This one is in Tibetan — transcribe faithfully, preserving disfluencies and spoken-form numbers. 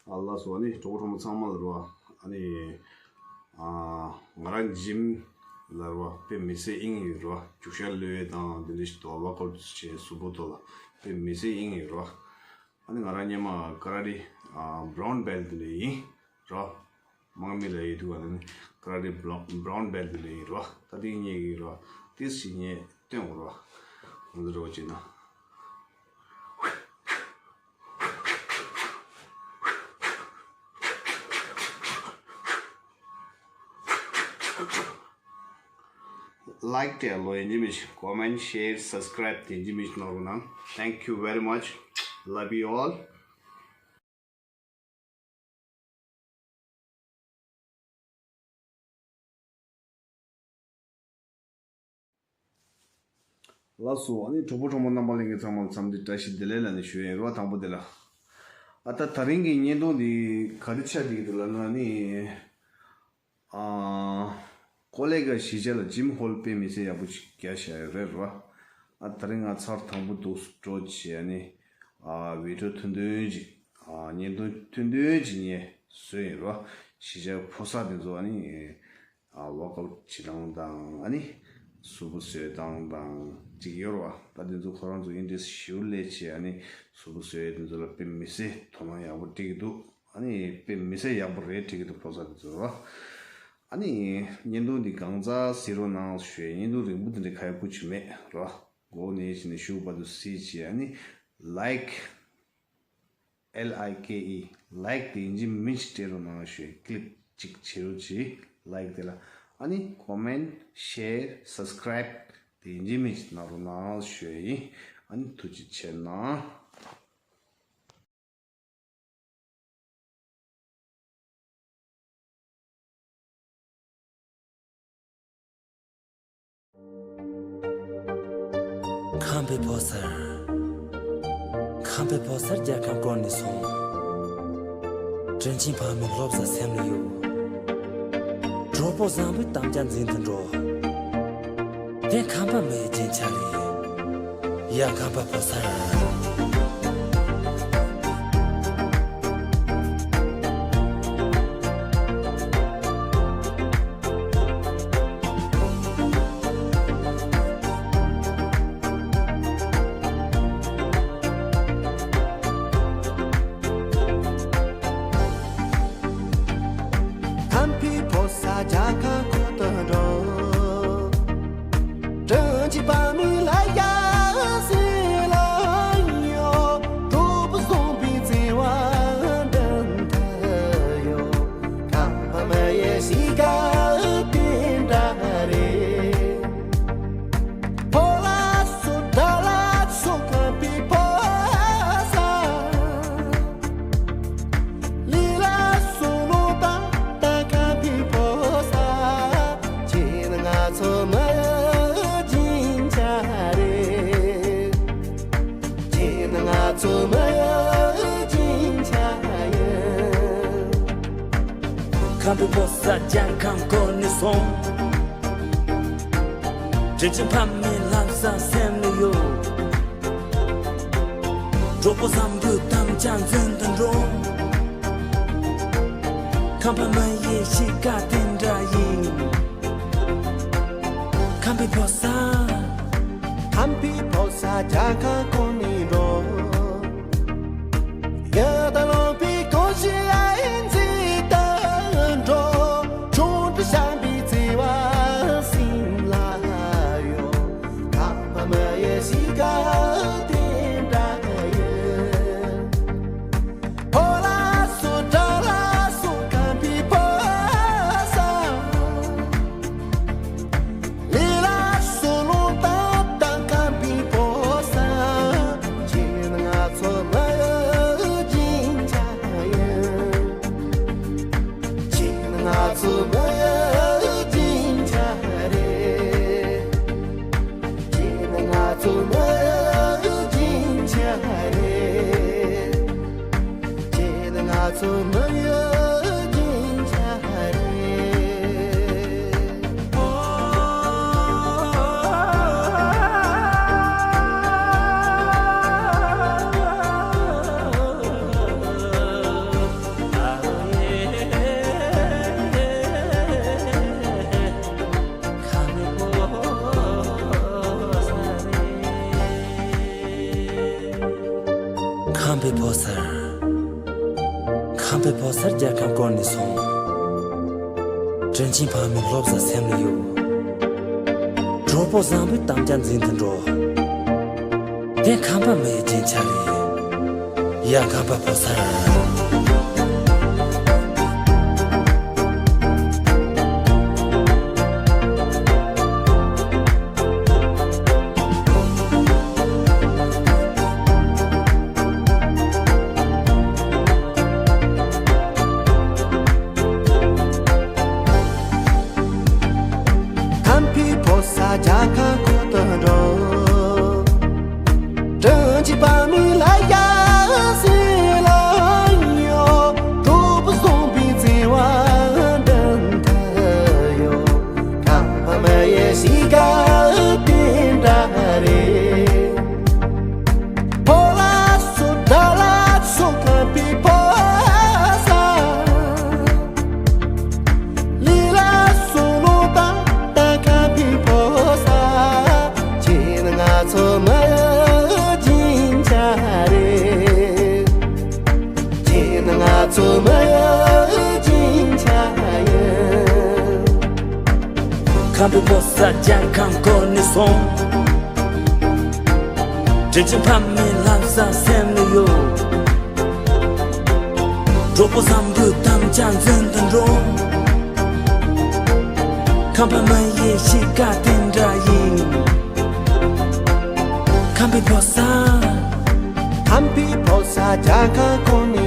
ཨ་ལགས་སོ། ཨ་ནི་གྲོགས་པོ་གྲོགས་མོ་ཚང་མ་ལ་རེད་བ། ཨ་ནི་ཨ་ང་རང་ཇིམ་ལ་རེད་བ། དཔེ་མི་སྲིད་དབྱིངས་ཡོད་རེད་བ། རྒྱུག་ཤར་གློད་དང་དེ་འདྲ་ཞིག་འདུག་བ། ཝོག་ཨའུཊ་བྱས་གཟུགས་པོ་ཐོག་ལ་དཔེ་མི་སྲིད་དབྱིངས་ཡོད་རེད་བ། ཨ་ནི་ང་རང་སྔོན་མ་ཀ་ར་ཊེ་ཨ་བྷ་རའུན་བྷེལ་ཊི་དེ་འདྲ་ཡིན་རེད་བ། དམག་མི་ལ་ཡོད་དུས་བ་ནི་ཀ་ར་ཊེ་བྷ་རའུན་བྷེལ་ཊི་དེ་འདྲ་ཡིན་རེད་བ། ད་དེ་ངས་ཀྱི་རེད་བ། ཏིས་ཞིག་ངས་སྟོན་དགོས་རེད་བ། ང་ཚོ་འགྲོ་བྱས་ན། ལའིཀ་དེ་ལོ་ཡིན་གྱི་མི་ཤེས། ཀོ་མེན་ཊི་ཤེར་སབ་སི་ཀ་རའིབ་དེ་ཡིན་གྱི་མི་ཤེས་གནང་རོགས་གནང་། Thank you very much. Love you all. ལགས་སོ། ཨ་ནི་གྲོགས་པོ་གྲོགས་མོ་རྣམ་པ་ལྷན་རྒྱས་ཚང་མ་ལ་འཚམས་འདྲི་བཀྲ་ཤིས་བདེ་ལེགས་ལབ་ནས་ཞུ་ཡ་ཡིན་རོ། དང་པོ་དེ་ལ། ཨ་ད་དེ་རིང་གི་བརྙན་ཐུང་འདི་ག་རེ་ཆགས་ཀྱི་འདུག་ལབ་ན་ནི། ཨ་ཀོ་ལེ་ག་གཞིས་ཆགས་ལ་ཇིམ་ཧོལ་དཔེ་མི་སྲིད་ཡག་པོ་ཅིག་རྒྱག་བཞག་ཡོད་རེད་རོ། ཨ་དེ་རིང་ང་ཚར་དང་པོ་འདུག་འགྲོ་བྱས་ནི། ཨ་བི་ཌི་ཡོ་ཐུང་ཐུང་ཅིག་ཨ་བརྙན་ཐུང་ཐུང་ཐུང་ཅིག་ངས་བཟོས་ཡིན་རོ། གཞིས་ཆགས་ཕོ་གསར་དེ་ཚོ་ཨ་ནི། ཨ་ཝོག་ཨའུཊ་བྱེད་སྟངས་དང་ཨ་ནི་གཟུགས་པོ་བཟོ་སྟངས་དང་ཅིག་ཡོད་རེད་བ། ད་དེ་ཚོ་ཁོ་རང་ཚོ་ཨིན་ཊ་རེ་སི་ཊི་ཞེ་པོ་སླེབས་བྱས། ཨ་ནི་གཟུགས་པོ་བཟོ་ཡས་དེ་ཚོ་ལ་དཔེ་མི་སྲིད་དོ་སྣང་ཡག་པོ་སྤྲད་ཀྱི་འདུག་ཨ་ནི་དཔེ་མི་སྲིད་ཡག་པོ་རེད་སྤྲད་ཀྱི་འདུག་ཕོ་གསར་དེ་ཚོ་རེད་བ། ཨ་ནི་བརྙན་ཐུང་འདི་གང་ཚར་གཟིགས་རོགས་གནང་ཞུ་ཡས། བརྙན་ཐུང་རིང་པོ་དེ་འདྲ་ག་ཡག་པོ་ཅིག་མེད་རེད་བ། འགོ་ནས་བྱས་ནས་གཞུག་བར་དུ་གཟིགས་བྱས། ཨ་ནི་ལའིཀ། ཨེལ་ཨའི་ཀེ་ཨི། ལའིཀ་དེ་ཡིན་གཅིག་མིན་གཅིག་སྤྲད་རོགས་གནང་ཞུ། ཀི་ལིག་གཅིག་བྱེད་རོགས་གྱིས་ལའིཀ་དེ་ལ། ཨ་ནི་ཀོ་མེན་ཊི་ཤེར་སབ་སི་ཀ་རའིབ་དེ་ཡིན་གཅིག་མིན་གཅིག་གནང་རོགས་གནང་ཞུ་ཡ་ཡིན། ཨ་ནི་ཐུགས་རྗེ་ཆེ་གནང་། ཁམས་པའི་ཕོ་གསར། ཁམས་པའི་ཕོ་གསར་རྒྱལ་ཁམས་བསྐོར་ནས་སོང་། དྲིན་ཆེན་ཕ་མའི་བློ་བཟང་སེམས་ལ་ཡོད། གྲོགས་པོ་བཟང་པོའི་དམ་བཅའ་འཛིན་དུ་འགྲོ། དེ་ཁམས་པ་མི་ཡི་རྒྱན་ཆ་རེད། ཡ་ཁམས་པ་ཕོ་གསར། ཁམས་པའི་ཕོ་གསར་རྒྱལ་ཁམས་ཁུལ་དུ་འགྲོ། དྲིན་ཆེན་ཕ་མའི་བླ་གཡག་སྲིད་ལ་གཡོ། གྲོགས་པོ་བཟང་པོའི་བརྩེ་བ་འགྲིམ་ཐུབ་ཡོད། ཁམས་པ་མི་ཡི་གཤིས་ཀ་དེ་འདྲ་རེད། ཕོ་ལ་སོགས་དགྲ་ལ་སོགས་ཁམས་པའི་ཕོ་གསར། ལས་ལ་སོགས་ལོ་ཏག་ཏག་ཁམས་པའི་ཕོ་གསར། ཁྱེད་ནི་ང་ཚོ་མི་ཡི་རྒྱན་ཆ་རེད། ཁྱེད་ནི་ང་ཚོ་མི་ཡི་རྒྱན་ཆ་ཡིན། ཁམས་པའི་ཕོ་གསར་རྒྱལ་ཁམས་བསྐོར་ནས་སོང་། དྲིན་ཆེན་ཕ་མའི་བླ་གཟའ་སེམས་ལ་ཡོད། གྲོགས་པོ་བཟང་པོའི་དམ་བཅའ་འཛིན་དུ་འགྲོ། ཁམས་པ་མི་ཡི་གཤིས་ཀ་དེ་འདྲ་ཡིན། ཁམས་པའི་ཕོ་གསར། ཁམས་པའི་ཕོ་གསར་རྒྱལ་ཁམས་བསྐོར་ནས་འགྲོ། ཡ་ད་ལོ་པའི་གོ་ཤི་ཨ་ཡིན་ཚིག་ཏུ་འགྲོ། ཆུང་དུ་བྱམས་པའི་བརྩེ་བ་སེམས་ལ་ཡོད། ཁམས་པ་མི་ཡི་གཤིས་ཀ་དེ་འདྲ་ཡིན། ཕོ་ལ་སོགས་དགྲ་ལ་སོགས་ཁམས་པའི་ཕོ་གསར། ལས་ལ་སོགས་ལོ་ཏག་ཏག་ཁམས་པའི་ཕོ་གསར། ཁྱེད་ནི་ང་ཚོ་མི་ཡི་རྒྱན་ཆ་ཡིན། ཁྱེད་ནི་ང་ཚོ་མི་ཡི་རྒྱན་ཆ་རེད། ཁྱེད་ནི་ང་ཚོ་མི་ཡི་རྒྱན་ཆ་རེད། ཁྱེད་ནི་ང་ཚོ་མི་ཡི་རྒྱན་ཆ་རེད། ཁམས་པའི་ཕོ་གསར་རྒྱལ་ཁམས་བསྐོར་ནས་སོང་། དྲིན་ཆེན་ཕ་མའི་བློ་བཟང་སེམས་ལ་ཡོད། གྲོགས་པོ་བཟང་པོའི་དམ་བཅའ་འཛིན་དུ་འགྲོ། དེ་ཁམས་པ་མི་ཡི་རྒྱན་ཆ་རེད། ཡ་ཁམས་པ་ཕོ་གསར། ཁམས་པའི་ཕོ་གསར་རྒྱལ་ཁམས་བསྐོར་དུ་འགྲོ། དྲིན་ཆེན་ཕ་མའི་ལ་ཡ་སེ་ལ་ཡོད། གྲོགས་པོ་བཟང་པོའི་བརྩེ་བ་འདི་འདྲ་ཡོད། ཁམས་པ་མི་ཡི་གཤིས་ཀ་དེ་འདྲ་རེད། ཕོ་ལ་སོགས་དགྲ་ལ་སོགས་ཁམས་པའི་ཕོ་གསར། ལས་ལ་སོགས་ལོ་ད་ད་ཁམས་པའི་ཕོ་གསར། ཁྱེད་ནི་ང་ཚོ་མི་ཡི་རྒྱན་ཆ་རེད། ཁྱེད་ནི་ང་ཚོ་མི་ཡི་རྒྱན་ཆ་ཡིན། ཁམས་པའི་ཕོ་གསར་རྒྱལ་ཁམས་བསྐོར་ནས་སོང་། དྲིན་ཆེན་ཕ་མའི་ལམ་བཟང་སེམས་ལ་ཡོད། གྲོགས་པོ་བཟང་པོའི་དམ་བཅའ་འཛིན་དུ་འགྲོ། ཁམས་པ་མི་ཡི་གཤིས་ཀ་དེ་འདྲ་ཡིན། ཁམས་པའི་ཕོ་གསར། ཁམས་པའི་ཕོ་གསར་རྒྱལ་ཁམས་བསྐོར་ནས།